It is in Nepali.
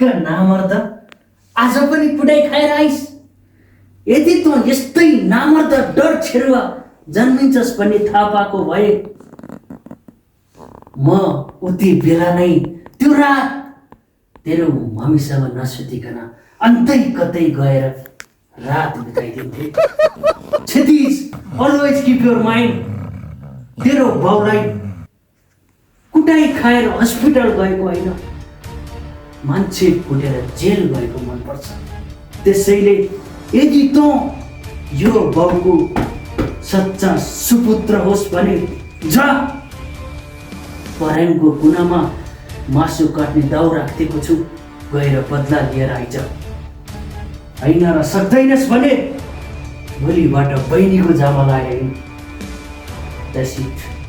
ढुक्क नामर्द आज पनि कुटाइ खाएर आइस। यदि तँ यस्तै नामर्द डर छेरुवा जन्मिन्छस् भन्ने थाहा पाएको भए म उति बेला नै त्यो रात तेरो मम्मीसँग नसुतिकन अन्तै कतै गएर रात बिताइदिन्थे। क्षितिज, अलवेज किप योर माइन्ड। तेरो बाउलाई कुटाइ खाएर हस्पिटल गएको होइन, मान्छे कुटेर जेल गएको मनपर्छ। त्यसैले यदि तँ यो बाउको सच्चा सुपुत्र होस् भने जा, परायणको कुनामा मासु काट्ने दाउ राखिदिएको छु, गएर बदला लिएर आइज। होइन र सक्दैनस् भने भोलिबाट बहिनीको जामा लाएर That's it.